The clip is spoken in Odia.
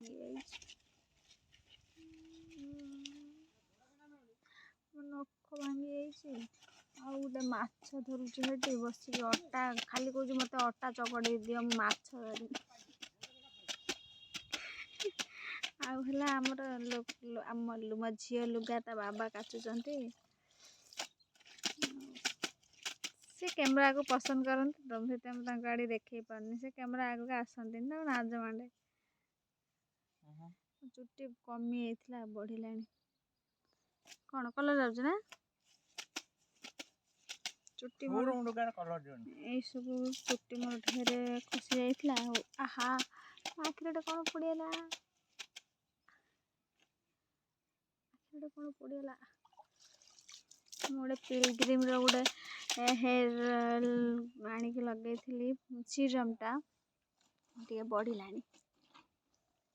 ଭାଙ୍ଗି ଯାଇଛି। ମୋ ନଖ ଭାଙ୍ଗି ଯାଇଛି। ଆଉ ଗୋଟେ ମାଛ ଧରୁଛି ସେଠି ବସିକି, ଅଟା ଖାଲି କହୁଛି, ମୋତେ ଅଟା ଚକଡ଼ି ଦିଅ, ମୁଁ ମାଛ ଧରିବି। ଆଉ ହେଲା ଆମର ଆମ ମୋ ଝିଅ ଲୁଗା ତା ବାବା କାଚୁଛନ୍ତି। ସେ କ୍ୟାମେରାକୁ ପସନ୍ଦ କରନ୍ତି ତ, ସେଥିପାଇଁ ମୁଁ ତାଙ୍କ ଆଡ଼େ ଦେଖେଇ ପାରୁନି। ସେ କ୍ୟାମେରା ଆଗକୁ ଆସନ୍ତିନି, ତାଙ୍କୁ ଲାଜ ମାଡ଼େ। ଚୁଟି କମି ଯାଇଥିଲା, ବଢ଼ିଲାଣି। କ'ଣ କଲର୍ ଯାଉଛି ନା ଚୁଟି ମୋର? ଏଇସବୁ ଚୁଟି ମୋର ଢେରେ ଖସି ଯାଇଥିଲା। ଆଉ ଆହା, ଆଖିରେ ଗୋଟେ କ'ଣ ପଡ଼ିଗଲା, ଆଖିରେ ଗୋଟେ କ'ଣ ପଡ଼ିଗଲା। ମୁଁ ଗୋଟେ ପିଲଗ୍ରିମ୍ର ଗୋଟେ ହେୟାର ଆଣିକି ଲଗେଇଥିଲି, ସିରମ୍ଟା ଟିକେ ବଢ଼ିଲାଣି।